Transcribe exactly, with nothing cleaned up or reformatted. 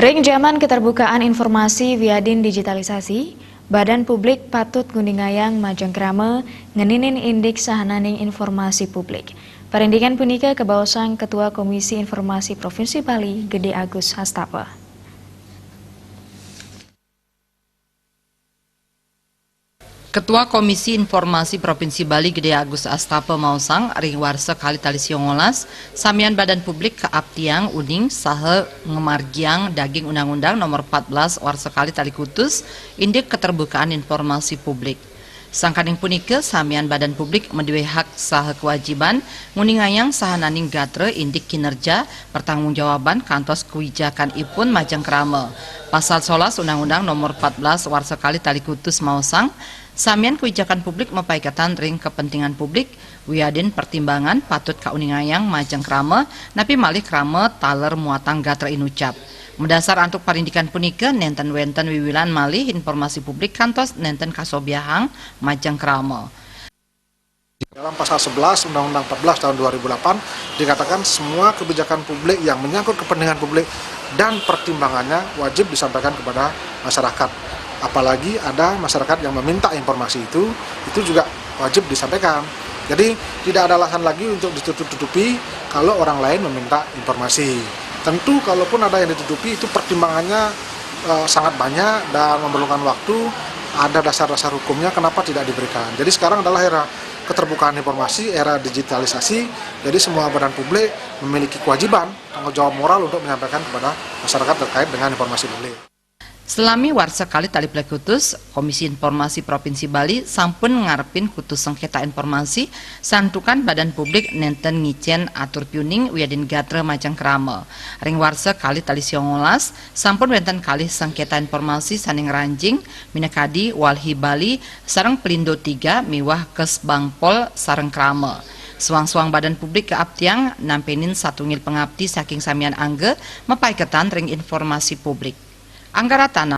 Ring jaman keterbukaan informasi wiadin digitalisasi, badan publik patut nguningayang majeng krama ngeninin indik sahananing informasi publik. Parindikan punika kabaosang Ketua Komisi Informasi Provinsi Bali, Gede Agus Hastapa. Ketua Komisi Informasi Provinsi Bali Gede Agus Astapa maosang, ring warsa kalih tali siongolas, samian badan publik kaaptiang uning saha ngamargiang daging Undang-Undang Nomor empat belas warsa kalih tali kutus, indik keterbukaan informasi publik. Sangkaning punika, samian badan publik madué hak saha kewajiban nguningayang sahananing gatra indik kinerja, pertanggungjawaban kantos kawijakanipun majeng krama. Pasal solas Undang-Undang Nomor empat belas warsa kalih tali kutus maosang, samian kawijakan publik mapaiketan ring kepentingan publik, wiadin pertimbangan patut kauningayang majeng krama, napi malih krama taler muatang gatra inucap. Madasar antuk parindikan punika, nénten wénten wiwilan malih informasi publik kantos nénten kasobiahang majeng krama. Dalam pasal sebelas Undang-Undang empat belas tahun dua ribu delapan dikatakan semua kebijakan publik yang menyangkut kepentingan publik dan pertimbangannya wajib disampaikan kepada masyarakat. Apalagi ada masyarakat yang meminta informasi itu, itu juga wajib disampaikan. Jadi tidak ada alasan lagi untuk ditutup-tutupi kalau orang lain meminta informasi. Tentu kalaupun ada yang ditutupi itu pertimbangannya eh, sangat banyak dan memerlukan waktu, ada dasar-dasar hukumnya kenapa tidak diberikan. Jadi sekarang adalah era keterbukaan informasi, era digitalisasi, jadi semua badan publik memiliki kewajiban, tanggung jawab moral untuk menyampaikan kepada masyarakat terkait dengan informasi publik. Salami warsa kalih tali plekutus, Komisi Informasi Provinsi Bali sampun ngarepin kutus sengketa informasi santukan badan publik nénten ngicén atur piuning wiadin gatra majeng krama. Ring warsa kalih tali siongolas, sampun wénten kalih sengketa informasi sané ngranjing, minakadi Walhi Bali sareng Pelindo tiga miwah Kesbangpol sareng krama. Suang-suang badan publik kaaptiang nampénin satunggal pangapti saking samian angga mapaiketan ring informasi publik. Anggaratana.